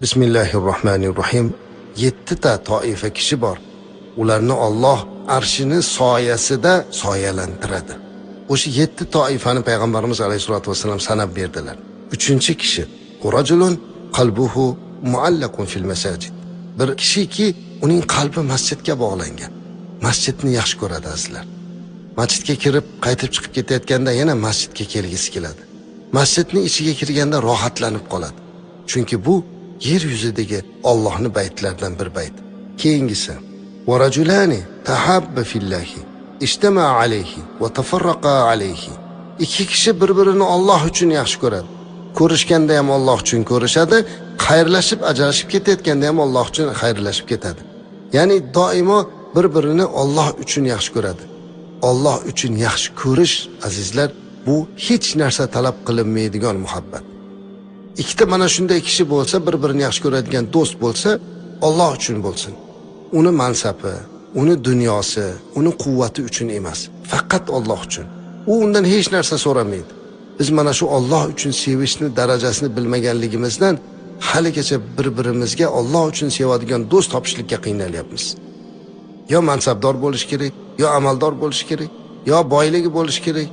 Bismillahirrohmanirrohim. 7 ta toifa kishi bor. Ularni Alloh arshini soyasida soyalantiradi. O'sha 7 toifani payg'ambarimiz alayhisolatu vasallam sanab berdilar. 3-kishi rajulun qalbuhu muallaqun fil masajid. Bir kishiki uning qalbi masjidga bog'langan. Masjidni yaxshi ko'radi azizlar. Masjidga kirib qaytib chiqib ketayotganda yana masjidga kelgisi keladi. Masjidning ichiga kirganda rohatlanib qoladi. Chunki bu yer yuzidagi Allohning baytlaridan bir bayt. Keyingisi va rajulani tahabba fillahi ijtama alayhi va tafarraqa alayhi. Ikki kishi bir-birini Alloh uchun yaxshi ko'radi. Ko'rishganda ham Alloh uchun ko'rishadi, xayrlashib ajrashib ketayotganda ham Alloh uchun xayrlashib ketadi. Ya'ni doimo bir-birini Alloh uchun yaxshi ko'radi. Alloh uchun yaxshi ko'rish azizlar, bu hech narsa talab qilinmaydigan muhabbat. Ikkita mana shunday kishi bo'lsa, bir-birini yaxshi ko'radigan do'st bo'lsa, Alloh uchun bo'lsin. Uni mansabi, uni dunyosi, uni quvvati uchun emas, faqat Alloh uchun. U undan hech narsa so'ramaydi. Biz mana shu Alloh uchun sevishni darajasini bilmaganligimizdan haligacha bir-birimizga Alloh uchun sevadigan do'st topishlikka qiynalyapmiz. Yo mansabdor bo'lish kerak, yo amaldor bo'lish kerak, yo boyligi bo'lish kerak,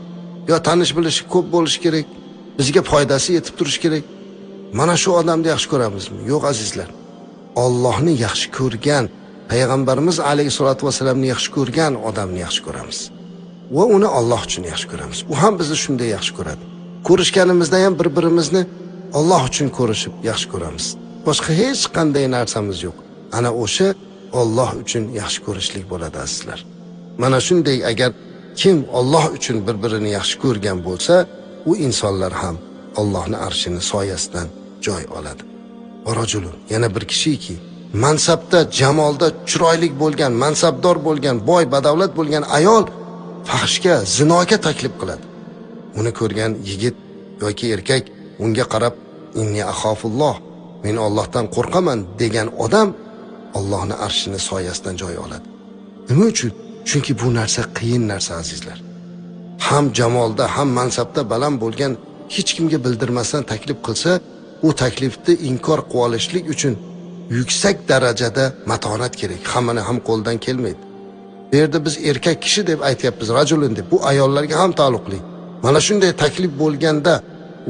yo tanish bilishi ko'p bo'lish kerak, bizga foydasi yetib turish kerak. Mana shu odamni yaxshi ko'ramizmi? Yo'q azizlar. Allohni yaxshi ko'rgan, payg'ambarimiz alayhisolatu vasallamni yaxshi ko'rgan odamni yaxshi ko'ramiz. Va uni Alloh uchun yaxshi ko'ramiz. U ham bizni shunday yaxshi ko'radi. Ko'rishganimizda ham bir-birimizni Alloh uchun ko'rishib yaxshi ko'ramiz. Boshqa hech qanday narsamiz yo'q. Ana o'sha Alloh uchun yaxshi ko'rishlik bo'ladi azizlar. Mana shunday agar kim Alloh uchun bir-birini yaxshi ko'rgan bo'lsa, u insonlar ham Allohning arshini soyasidan joy oladi. Va rajulun, yana bir kishiki mansabda, jamolda chiroyli bo'lgan, mansabdor bo'lgan, boy, badavlat bo'lgan ayol fahshga, zinoga taklif qiladi. Uni ko'rgan yigit yoki erkak unga qarab inni axofulloh, men Allohdan qo'rqaman degan odam Allohning arshini soyasidan joy oladi. Nima uchun? Chunki bu narsa qiyin narsa azizlar. Ham jamolda, ham mansabda baland bo'lgan hech kimga bildirmasdan taklif qilsa, u taklifni inkor qilib olishlik uchun yuksak darajada matonat kerak. Hammani ham qo'ldan kelmaydi. Bu yerda biz erkak kishi deb aytyapmiz, rajulun deb. Bu ayollarga ham taalluqli. Mana shunday taklif bo'lganda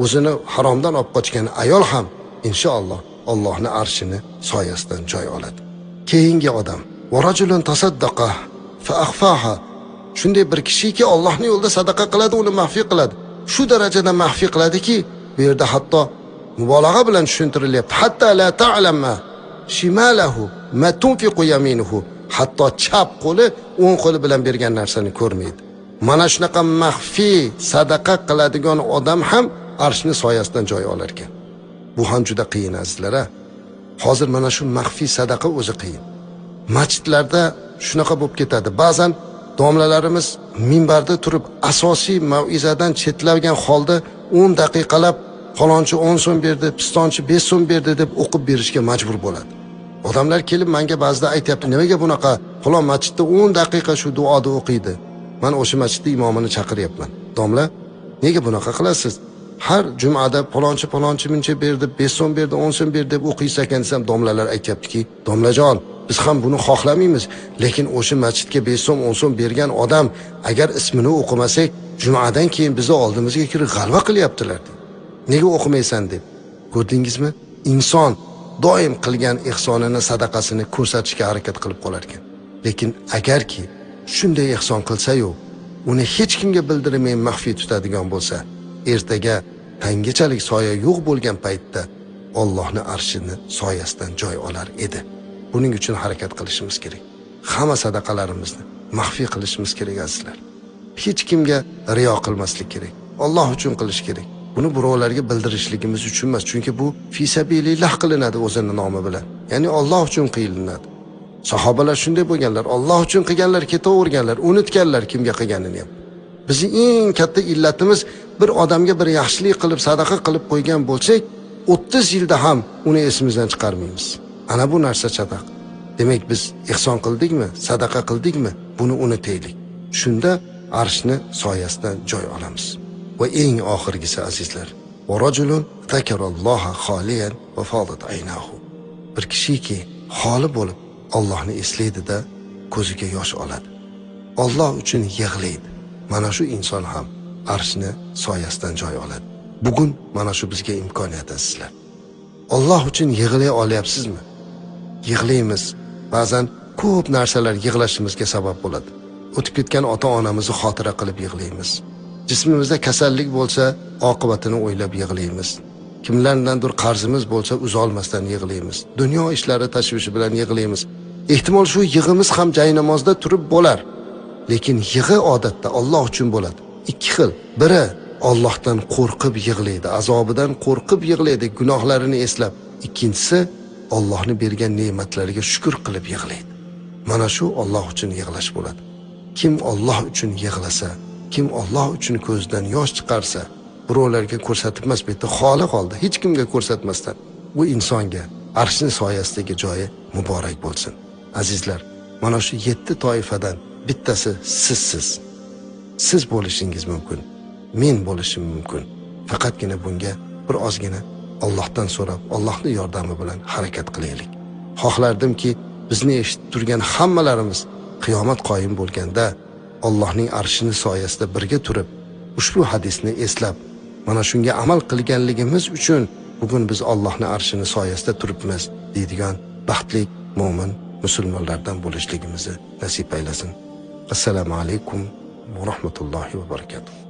o'zini haromdan olib qochgan ayol ham inshaalloh Allohning arshini soyasidan joy oladi. Keyingi odam va rajulun tasaddaqa fa akhfaha. Shunday bir kishiki Allohning yo'lida sadaqa qiladi, uni maxfiy qiladi. Shu darajada maxfiy qiladiki, bu yerda hatto mubolag'a bilan tushuntirilyapti. Hatta la ta'lama shimalahu ma tunfiqu yaminuhu. Hatto chap qo'li o'ng qo'li bilan bergan narsani ko'rmaydi. Mana shunaqa maxfiy sadaqa qiladigan odam ham arshni soyasidan joy olar ekan. Bu ham juda qiyin azizlar. Hozir mana shu maxfiy sadaqa o'zi qiyin. Masjidlarda shunaqa bo'lib ketadi. Ba'zan domlalarimiz minbarda turib asosiy mav'izadan chetlagan holda 10 daqiqalab falonchi 10 so'm berdi, pistonchi 5 so'm berdi deb o'qib berishga majbur bo'ladi. Odamlar kelib menga ba'zida aytyapti, nimaga bunaqa falon masjidda 10 daqiqa shu duoni o'qiydi. Men o'sha masjidning imomini chaqiryapman. Domla, nega bunaqa qilasiz? Har jumada falonchi falonchi muncha berdi, 5 so'm berdi, 10 so'm berdi deb o'qiysiz ekan desam, domlalar aytyaptiki, domlajon, biz ham buni xohlamaymiz, lekin o'sha masjidga 5 so'm, 10 so'm bergan odam agar ismini o'qimasak, jumadan keyin bizni oldimizga kirib g'alva qilyaptilar deb. Nega o'qimaysan deb. Ko'rdingizmi? Inson doim qilgan ihsonini, sadaqasini ko'rsatishga harakat qilib qolar ekan. Lekin agarki shunday ihson qilsa-yu, uni hech kimga bildirmay maxfiy tutadigan bo'lsa, ertaga tangachalik soya yo'q bo'lgan paytda Allohning arshini soyasidan joy olar edi. Buning uchun harakat qilishimiz kerak. Hamma sadaqalarimizni maxfiy qilishimiz kerak azizlar. Hech kimga riyo qilmaslik kerak. Alloh uchun qilish kerak. Buni birovlarga bildirishligimiz uchun emas, chunki bu fi sabilillah qilinadi o'zini nomi bilan. Ya'ni Alloh uchun qilinadi. Sahobalar shunday bo'lganlar, Alloh uchun qilganlar, ketaverganlar, unutganlar kimga qilganini ham. Bizning eng katta illatimiz bir odamga bir yaxshilik qilib, sadaqa qilib qo'ygan bo'lsak, 30 yilda ham uni esimizdan chiqarmaymiz. Ana bu narsa chataq. Demak, biz ihson qildikmi, sadaqa qildikmi, buni unutaylik. Shunda arshni soyasidan joy olamiz. Va eng oxirgisi azizlar, va rajulun zakaralloha xoliyan va fadat aynahu. Bir kishiki xoli bo'lib Allohni eslaydi-da, ko'ziga yosh oladi. Alloh uchun yig'laydi. Mana shu inson ham arshni soyasidan joy oladi. Bugun mana shu bizga imkoniyat, azizlar. Alloh uchun yig'lay olyapsizmi? Yig'laymiz. Ba'zan ko'p narsalar yig'lashimizga sabab bo'ladi. O'tib ketgan ota-onamizni xotira qilib yig'laymiz. Jismimizda kasallik bo'lsa, oqibatini o'ylab yig'laymiz. Kimlardandir qarzimiz bo'lsa, uzolmasdan yig'laymiz. Dunyo ishlari tashvishi bilan yig'laymiz. Ehtimol shu yig'imiz ham jaynamozda turib bo'lar. Lekin yig'i odatda Alloh uchun bo'ladi. Ikki xil. Biri Allohdan qo'rqib yig'laydi, azobidan qo'rqib yig'laydi, gunohlarini eslab. Ikkinchisi Allohni bergan ne'matlariga shukr qilib yig'laydi. Mana shu Alloh uchun yig'lash bo'ladi. Kim Alloh uchun yig'lasa, kim Alloh uchun ko'zidan yosh chiqarsa, birovlarga ko'rsatib emas, bu yerda xoli holda, hech kimga ko'rsatmasdan, bu insonga arshning soyasidagi joyi muborak bo'lsin. Azizlar, mana shu 7 toifadan bittasi sizsiz. Siz bo'lishingiz mumkin, men bo'lishim mumkin. Faqatgina bunga bir ozgina Allohdan so'rab, Allohning yordami bilan harakat qilaylik. Xohlardimki, bizni eshitib turgan hammalarimiz qiyomat qoyim bo'lganda Allohning arshini soyasida birga turib, ushbu hadisni eslab, mana shunga amal qilganligimiz uchun bugun biz Allohning arshini soyasida turibmiz deydigan baxtli mo'min musulmonlardan bo'lishligimizni nasib aylasin. Assalomu alaykum va rahmatullohi va barakatuh.